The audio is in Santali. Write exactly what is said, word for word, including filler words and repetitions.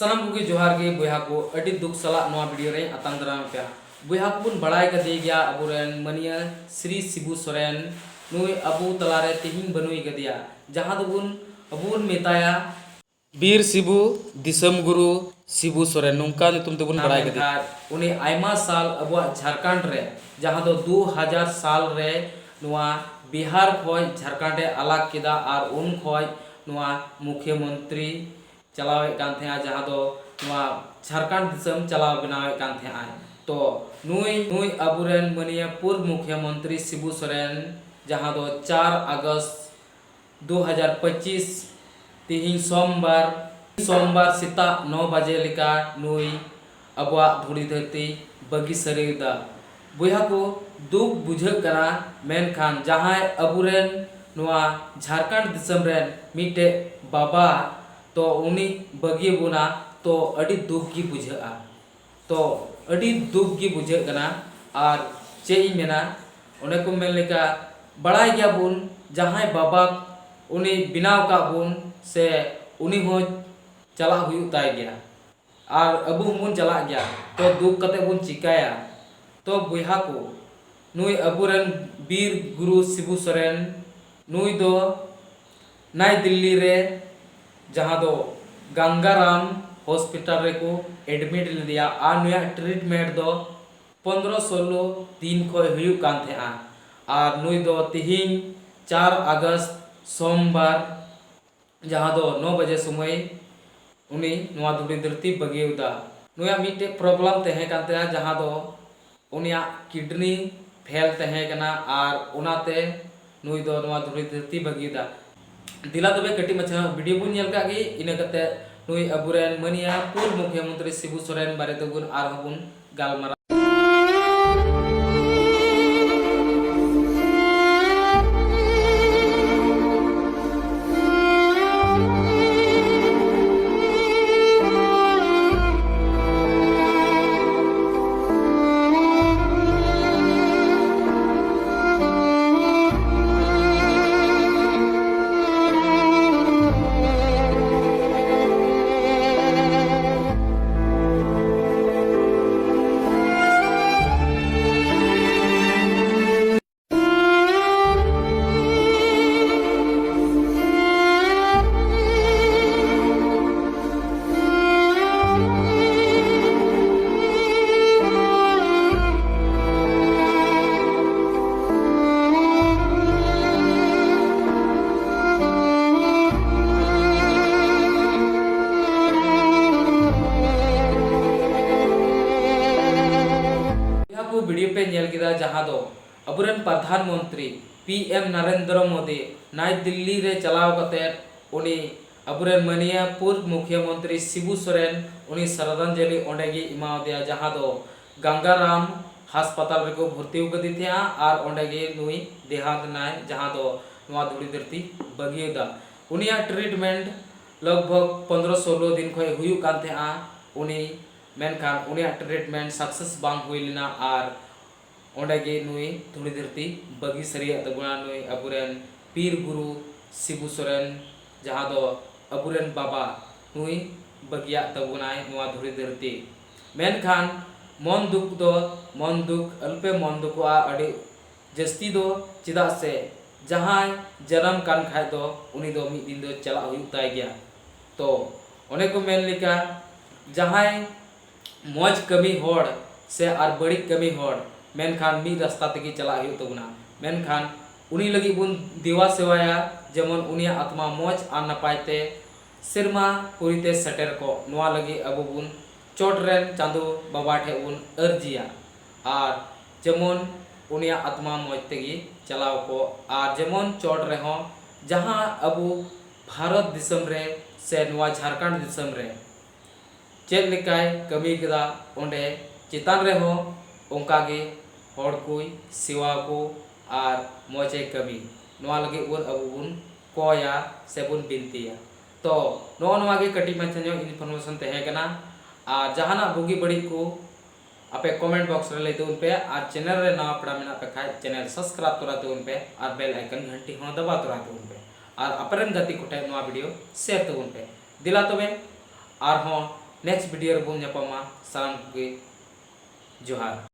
ᱥᱟᱱᱟᱢ ᱠᱚᱜᱮ ᱡᱚᱦᱟᱨ ᱜᱮ ᱵᱚᱭᱦᱟ ᱠᱚ, ᱟᱹᱰᱤ ᱫᱩᱠ ᱥᱟᱞᱟᱜ ᱱᱚᱣᱟ ᱵᱷᱤᱰᱤᱭᱳ ᱨᱮᱧ ᱟᱛᱟᱝ ᱫᱟᱨᱟᱢ ᱯᱮᱭᱟ᱾ ᱵᱚᱭᱦᱟ ᱠᱚᱵᱚᱱ ᱵᱟᱲᱟᱭ ᱠᱟᱫᱮ ᱜᱮᱭᱟ ᱟᱵᱚᱨᱮᱱ ᱢᱟᱹᱱᱤᱭᱟᱹ ᱥᱨᱤ ᱥᱤᱵᱩ ᱥᱚᱨᱮᱱ, ᱱᱩᱭ ᱟᱵᱚ ᱛᱟᱞᱟᱨᱮ ᱛᱮᱦᱮᱧ ᱵᱟᱹᱱᱩᱭ ᱠᱟᱫᱮᱭᱟ, ᱡᱟᱦᱟᱸ ᱫᱚᱵᱚᱱ ᱟᱵᱚ ᱵᱚᱱ ᱢᱮᱛᱟᱭᱟ ᱵᱤᱨ ᱥᱤᱵᱩ, ᱫᱤᱥᱚᱢ ᱜᱩᱨᱩ ᱥᱤᱵᱩ ᱥᱚᱨᱮᱱ, ᱱᱚᱝᱠᱟ ᱧᱩᱛᱩᱢ ᱛᱮᱵᱚᱱ ᱵᱟᱲᱟᱭ ᱠᱟᱫᱮᱭᱟ᱾ ᱢᱮᱱᱠᱷᱟᱱ ᱩᱱᱤ ᱟᱭᱢᱟ ᱥᱟᱞ ᱟᱵᱚᱣᱟᱜ ᱡᱷᱟᱲᱠᱷᱚᱸᱰ ᱨᱮ, ᱡᱟᱦᱟᱸ ᱫᱚ ᱫᱩ ᱦᱟᱡᱟᱨ ᱥᱟᱞ ᱨᱮ ᱱᱚᱣᱟ ᱵᱤᱦᱟᱨ ᱠᱷᱚᱡ ᱡᱷᱟᱲᱠᱷᱚᱸᱰ ᱮ ᱟᱞᱟᱜᱽ ᱠᱮᱫᱟ ᱟᱨ ᱩᱱ ᱠᱷᱚᱡ ᱱᱚᱣᱟ ᱢᱩᱠᱷᱭᱟᱹ ᱢᱚᱱᱛᱨᱤ ᱪᱟᱞᱟᱣᱮᱫ ᱠᱟᱱ ᱛᱟᱦᱮᱸᱜᱼᱟ, ᱡᱟᱦᱟᱸ ᱫᱚ ᱱᱚᱣᱟ ᱡᱷᱟᱲᱠᱷᱚᱸᱰ ᱫᱤᱥᱚᱢ ᱪᱟᱞᱟᱣ ᱵᱮᱱᱟᱣᱮᱫ ᱠᱟᱱ ᱛᱟᱦᱮᱸᱜᱼᱟᱭ᱾ ᱛᱚ ᱱᱩᱭ, ᱱᱩᱭ ᱟᱵᱚᱨᱮᱱ ᱢᱟᱹᱱᱤᱭᱟᱹ ᱯᱩᱨᱵ ᱢᱩᱠᱷᱭᱟᱹ ᱢᱚᱱᱛᱨᱤ ᱥᱤᱵᱩ ᱥᱚᱨᱮᱱ, ᱡᱟᱦᱟᱸ ᱫᱚ ᱪᱟᱨ ᱟᱜᱚᱥᱴ ᱫᱩ ᱦᱟᱡᱟᱨ ᱯᱚᱸᱪᱤᱥ, ᱛᱤᱦᱤᱧ ᱥᱳᱢᱵᱟᱨ, ᱥᱳᱢᱵᱟᱨ ᱥᱮᱛᱟᱜ ᱱᱚ ᱵᱟᱡᱮ ᱞᱮᱠᱟ ᱱᱩᱭ ᱟᱵᱚᱣᱟᱜ ᱫᱷᱩᱲᱤ ᱫᱷᱟᱹᱨᱛᱤ ᱵᱟᱹᱜᱤ ᱥᱟᱹᱨᱤᱭᱮᱫᱟ᱾ ᱵᱚᱭᱦᱟ ᱠᱚ, ᱫᱩᱠ ᱵᱩᱡᱷᱟᱹᱜ ᱠᱟᱱᱟ, ᱢᱮᱱᱠᱷᱟᱱ ᱡᱟᱦᱟᱸᱭ ᱟᱵᱚᱨᱮᱱ ᱱᱚᱣᱟ ᱡᱷᱟᱲᱠᱷᱚᱸᱰ ᱫᱤᱥᱚᱢ ᱨᱮᱱ ᱢᱤᱫᱴᱮᱡ ᱵᱟᱵᱟ, ᱛᱚ ᱩᱱᱤ ᱵᱟᱹᱜᱤ ᱵᱚᱱᱟ, ᱛᱚ ᱟᱹᱰᱤ ᱫᱩᱠ ᱜᱮ ᱵᱩᱡᱷᱟᱹᱜᱼᱟ᱾ ᱛᱚ ᱟᱹᱰᱤ ᱫᱩᱠ ᱜᱮ ᱵᱩᱡᱷᱟᱹᱜ ᱠᱟᱱᱟ᱾ ᱟᱨ ᱪᱮᱫ ᱤᱧ ᱢᱮᱱᱟ, ᱚᱱᱮ ᱠᱚ ᱢᱮᱱ ᱞᱮᱠᱟ, ᱵᱟᱲᱟᱭ ᱜᱮᱭᱟᱵᱚᱱ, ᱡᱟᱦᱟᱸᱭ ᱵᱟᱵᱟ ᱩᱱᱤ ᱵᱮᱱᱟᱣ ᱠᱟᱜ ᱵᱚᱱ, ᱥᱮ ᱩᱱᱤ ᱦᱚᱸ ᱪᱟᱞᱟᱜ ᱦᱩᱭᱩᱜ ᱛᱟᱭ ᱜᱮᱭᱟ, ᱟᱨ ᱟᱵᱚ ᱦᱚᱸᱵᱚᱱ ᱪᱟᱞᱟᱜ ᱜᱮᱭᱟ᱾ ᱛᱚ ᱫᱩᱠ ᱠᱟᱛᱮ ᱵᱚᱱ ᱪᱤᱠᱟᱭᱟ? ᱛᱚ ᱵᱚᱭᱦᱟ ᱠᱚ, ᱱᱩᱭ ᱟᱵᱚᱨᱮᱱ ᱵᱤᱨ ᱜᱩᱨᱩ ᱥᱤᱵᱩ ᱥᱚᱨᱮᱱ, ᱱᱩᱭ ᱫᱚ ᱱᱟᱭ ᱫᱤᱞᱞᱤ ᱨᱮ, ᱡᱟᱦᱟᱸ ᱫᱚ ᱜᱟᱝᱜᱟᱨᱟᱢ ᱦᱚᱥᱯᱤᱴᱟᱞ ᱨᱮᱠᱚ ᱮᱰᱢᱤᱴ ᱞᱮᱫᱮᱭᱟ ᱟᱨ ᱱᱩᱭᱟᱜ ᱴᱨᱤᱴᱢᱮᱱᱴ ᱫᱚ ᱯᱚᱱᱫᱽᱨᱚ ᱥᱳᱞᱞᱳ ᱫᱤᱱ ᱠᱷᱚᱡ ᱦᱩᱭᱩᱜ ᱠᱟᱱ ᱛᱟᱦᱮᱸᱜᱼᱟ᱾ ᱟᱨ ᱱᱩᱭ ᱫᱚ ᱛᱤᱦᱤᱧ ᱪᱟᱨ ᱟᱜᱚᱥᱴ ᱥᱳᱢᱵᱟᱨ, ᱡᱟᱦᱟᱸ ᱫᱚ ᱱᱚ ᱵᱟᱡᱮ ᱥᱚᱢᱚᱭ ᱩᱱᱤ ᱱᱚᱣᱟ ᱫᱷᱩᱲᱤ ᱫᱷᱟᱹᱨᱛᱤ ᱵᱟᱹᱜᱤᱭᱟᱫᱟ᱾ ᱱᱩᱭᱟᱜ ᱢᱤᱫᱴᱮᱡ ᱯᱨᱚᱵᱞᱮᱢ ᱛᱟᱦᱮᱸ ᱠᱟᱱ ᱛᱟᱭᱟ, ᱡᱟᱦᱟᱸ ᱫᱚ ᱩᱱᱤᱭᱟᱜ ᱠᱤᱰᱱᱤ ᱯᱷᱮᱞ ᱛᱟᱦᱮᱸ ᱠᱟᱱᱟ ᱟᱨ ᱚᱱᱟᱛᱮ ᱱᱩᱭ ᱫᱚ ᱱᱚᱣᱟ ᱫᱷᱩᱲᱤ ᱫᱷᱟᱹᱨᱛᱤ ᱵᱟᱹᱜᱤᱭᱟᱫᱟ᱾ ᱫᱮᱞᱟ ᱛᱚᱵᱮ ᱠᱟᱹᱴᱤᱡ ᱢᱟᱪᱷᱟ ᱵᱷᱤᱰᱤᱭᱳ ᱵᱚᱱ ᱧᱮᱞ ᱠᱟᱜ ᱜᱮ, ᱤᱱᱟᱹ ᱠᱟᱛᱮ ᱱᱩᱭ ᱟᱵᱚᱨᱮᱱ ᱢᱟᱹᱱᱤᱭᱟ ᱯᱩᱨᱵ ᱢᱩᱠᱷᱭᱚᱢᱚᱱᱛᱨᱤ ᱥᱤᱵᱩ ᱥᱚᱨᱮᱱ ᱵᱟᱨᱮ ᱛᱮᱵᱚᱱ ᱟᱨᱦᱚᱸ ᱵᱚᱱ ᱜᱟᱞᱢᱟᱨᱟᱣ᱾ ᱡᱟᱦᱟᱸ ᱫᱚ ᱟᱵᱚᱨᱮᱱ ᱯᱨᱚᱫᱷᱟᱱ ᱢᱚᱱᱛᱨᱤ ᱯᱤ ᱮᱢ ᱱᱟᱨᱮᱱᱫᱨᱚ ᱢᱳᱫᱤ ᱱᱟᱭ ᱫᱤᱞᱞᱤ ᱨᱮ ᱪᱟᱞᱟᱣ ᱠᱟᱛᱮ ᱩᱱᱤ ᱟᱵᱚᱨᱮᱱ ᱢᱟᱱᱱᱤᱭᱟ ᱯᱩᱨᱵ ᱢᱩᱠᱷᱭᱟᱹ ᱢᱚᱱᱛᱨᱤ ᱥᱤᱵᱩ ᱥᱚᱨᱮᱱ ᱩᱱᱤ ᱥᱨᱟᱫᱷᱟᱧᱡᱚᱞᱤ ᱚᱸᱰᱮ ᱜᱮ ᱮᱢᱟᱣᱟᱫᱮᱭᱟ, ᱡᱟᱦᱟᱸ ᱫᱚ ᱜᱟᱝᱜᱟᱨᱟᱢ ᱦᱟᱥᱯᱟᱛᱟᱞ ᱨᱮᱠᱚ ᱵᱷᱚᱨᱛᱤ ᱟᱠᱟᱫᱮ ᱛᱟᱦᱮᱸᱜᱼᱟ ᱟᱨ ᱚᱸᱰᱮ ᱜᱮ ᱱᱩᱭ ᱫᱮᱦᱟᱱᱛ ᱮᱱᱟᱭ, ᱡᱟᱦᱟᱸ ᱫᱚ ᱱᱚᱣᱟ ᱫᱷᱩᱲᱤ ᱫᱷᱟᱹᱨᱛᱤ ᱵᱟᱹᱜᱤᱭᱟᱫᱟ᱾ ᱩᱱᱤᱭᱟᱜ ᱴᱨᱤᱴᱢᱮᱱᱴ ᱞᱚᱜᱽ ᱵᱷᱚᱜᱽ ᱯᱚᱱᱫᱽᱨᱚ ᱥᱳᱞᱳ ᱫᱤᱱ ᱠᱷᱚᱱ ᱦᱩᱭᱩᱜ ᱠᱟᱱ ᱛᱟᱦᱮᱸᱜᱼᱟ᱾ ᱩᱱᱤ ᱢᱮᱱᱠᱷᱟᱱ ᱩᱱᱤᱭᱟᱜ ᱴᱨᱤᱴᱢᱮᱱᱴ ᱥᱟᱠᱥᱮᱥ ᱵᱟᱝ ᱦᱩᱭ ᱞᱮᱱᱟ ᱟᱨ ᱚᱸᱰᱮ ᱜᱮ ᱱᱩᱭ ᱫᱷᱩᱲᱤ ᱫᱷᱟᱹᱨᱛᱤ ᱵᱟᱹᱜᱤ ᱥᱟᱹᱨᱤᱭᱟᱜ ᱛᱟᱵᱚᱱᱟ᱾ ᱱᱩᱭ ᱟᱵᱚᱨᱮᱱ ᱯᱤᱨ ᱜᱩᱨᱩ ᱥᱤᱵᱩ ᱥᱚᱨᱮᱱ, ᱡᱟᱦᱟᱸ ᱫᱚ ᱟᱵᱚᱨᱮᱱ ᱵᱟᱵᱟ, ᱱᱩᱭ ᱵᱟᱹᱜᱤᱭᱟᱜ ᱛᱟᱵᱚᱱᱟᱭ ᱱᱚᱣᱟ ᱫᱷᱩᱲᱤ ᱫᱷᱟᱹᱨᱛᱤ᱾ ᱢᱮᱱᱠᱷᱟᱱ ᱢᱚᱱ ᱫᱩᱠ ᱫᱚ, ᱢᱚᱱ ᱫᱩᱠ ᱟᱞᱚᱯᱮ ᱢᱚᱱ ᱫᱩᱠᱚᱜᱼᱟ ᱟᱹᱰᱤ ᱡᱟᱹᱥᱛᱤ ᱫᱚ, ᱪᱮᱫᱟᱜ ᱥᱮ ᱡᱟᱦᱟᱸᱭ ᱡᱟᱱᱟᱢ ᱠᱟᱱ ᱠᱷᱟᱡ ᱫᱚ ᱩᱱᱤ ᱫᱚ ᱢᱤᱫ ᱫᱤᱱ ᱫᱚ ᱪᱟᱞᱟᱜ ᱦᱩᱭᱩᱜ ᱛᱟᱭ ᱜᱮᱭᱟ᱾ ᱛᱚ ᱚᱱᱮ ᱠᱚ ᱢᱮᱱ ᱞᱮᱠᱟ, ᱡᱟᱦᱟᱸᱭ ᱢᱚᱡᱽ ᱠᱟᱹᱢᱤ ᱦᱚᱲ ᱥᱮ ᱟᱨ ᱵᱟᱹᱲᱤᱡ ᱠᱟᱹᱢᱤ ᱦᱚᱲ, ᱢᱮᱱᱠᱷᱟᱱ ᱢᱤᱫ ᱨᱟᱥᱛᱟ ᱛᱮᱜᱮ ᱪᱟᱞᱟᱜ ᱦᱩᱭᱩᱜ ᱛᱟᱵᱚᱱᱟ᱾ ᱢᱮᱱᱠᱷᱟᱱ ᱩᱱᱤ ᱞᱟᱹᱜᱤᱫ ᱵᱚᱱ ᱫᱮᱣᱟ ᱥᱮᱣᱟᱭᱟ, ᱡᱮᱢᱚᱱ ᱩᱱᱤᱭᱟᱜ ᱟᱛᱢᱟ ᱢᱚᱡᱽ ᱟᱨ ᱱᱟᱯᱟᱭ ᱛᱮ ᱥᱮᱨᱢᱟ ᱯᱩᱨᱤ ᱛᱮ ᱥᱮᱴᱮᱨ ᱠᱚᱜ᱾ ᱱᱚᱣᱟ ᱞᱟᱹᱜᱤᱫ ᱟᱵᱚ ᱵᱚᱱ ᱪᱚᱴ ᱨᱮᱱ ᱪᱟᱸᱫᱚ ᱵᱟᱵᱟ ᱴᱷᱮᱱ ᱵᱚᱱ ᱟᱹᱨᱡᱤᱭᱟ, ᱟᱨ ᱡᱮᱢᱚᱱ ᱩᱱᱤᱭᱟᱜ ᱟᱛᱢᱟ ᱢᱚᱡᱽ ᱛᱮᱜᱮ ᱪᱟᱞᱟᱣ ᱠᱚᱜ, ᱟᱨ ᱡᱮᱢᱚᱱ ᱪᱚᱴ ᱨᱮᱦᱚᱸ ᱡᱟᱦᱟᱸ ᱟᱵᱚ ᱵᱷᱟᱨᱚᱛ ᱫᱤᱥᱚᱢ ᱨᱮ ᱥᱮ ᱱᱚᱣᱟ ᱡᱷᱟᱲᱠᱷᱚᱸᱰ ᱫᱤᱥᱚᱢ ᱨᱮ ᱪᱮᱫ ᱞᱮᱠᱟᱭ ᱠᱟᱹᱢᱤ ᱠᱮᱫᱟ, ᱚᱸᱰᱮ ᱪᱮᱛᱟᱱ ᱨᱮᱦᱚᱸ ᱚᱱᱠᱟ ᱜᱮ ᱦᱚᱲ ᱠᱚᱭ ᱥᱮᱣᱟ ᱠᱚ ᱟᱨ ᱢᱚᱡᱽ ᱮ ᱠᱟᱹᱢᱤ᱾ ᱱᱚᱣᱟ ᱞᱟᱹᱜᱤᱫ ᱵᱚᱱ ᱟᱵᱚ ᱵᱚᱱ ᱠᱚᱭᱟ ᱥᱮ ᱵᱚᱱ ᱵᱤᱱᱛᱤᱭᱟ᱾ ᱛᱚ ᱱᱚᱜᱼᱚ ᱱᱚᱣᱟ ᱜᱮ ᱠᱟᱹᱴᱤᱡ ᱢᱟᱪᱷᱟ ᱧᱚᱜ ᱤᱱᱯᱷᱚᱨᱢᱮᱥᱚᱱ ᱛᱟᱦᱮᱸ ᱠᱟᱱᱟ᱾ ᱟᱨ ᱡᱟᱦᱟᱱᱟᱜ ᱵᱩᱜᱤ ᱵᱟᱹᱲᱤᱡ ᱠᱚ ᱟᱯᱮ ᱠᱚᱢᱮᱱᱴ ᱵᱚᱠᱥ ᱨᱮ ᱞᱟᱹᱭ ᱛᱟᱵᱚᱱ ᱯᱮ, ᱟᱨ ᱪᱮᱱᱮᱞ ᱨᱮ ᱱᱟᱣᱟ ᱯᱮᱲᱟ ᱢᱮᱱᱟᱜ ᱯᱮ ᱠᱷᱟᱡ ᱪᱮᱱᱮᱞ ᱥᱟᱵᱥᱠᱨᱟᱭᱤᱵ ᱛᱚᱨᱟ ᱛᱟᱵᱚᱱ ᱯᱮ, ᱟᱨ ᱵᱮᱞ ᱟᱭᱠᱚᱱ ᱜᱷᱟᱱᱴᱤ ᱦᱚᱸ ᱫᱟᱵᱟᱣ ᱛᱚᱨᱟ ᱛᱟᱵᱚᱱ ᱯᱮ, ᱟᱨ ᱟᱯᱮᱨᱮᱱ ᱜᱟᱛᱮ ᱠᱚᱴᱷᱮᱱ ᱱᱚᱣᱟ ᱵᱷᱤᱰᱤᱭᱳ ᱥᱮᱭᱟᱨ ᱛᱟᱵᱚᱱ ᱯᱮ᱾ ᱫᱮᱞᱟ ᱛᱚᱵᱮ ᱟᱨᱦᱚᱸ ᱱᱮᱠᱥᱴ ᱵᱷᱤᱰᱤᱭᱳ ᱨᱮᱵᱚᱱ ᱧᱟᱯᱟᱢᱟ᱾ ᱥᱟᱱᱟᱢ ᱠᱚᱜᱮ ᱡᱚᱦᱟᱨ᱾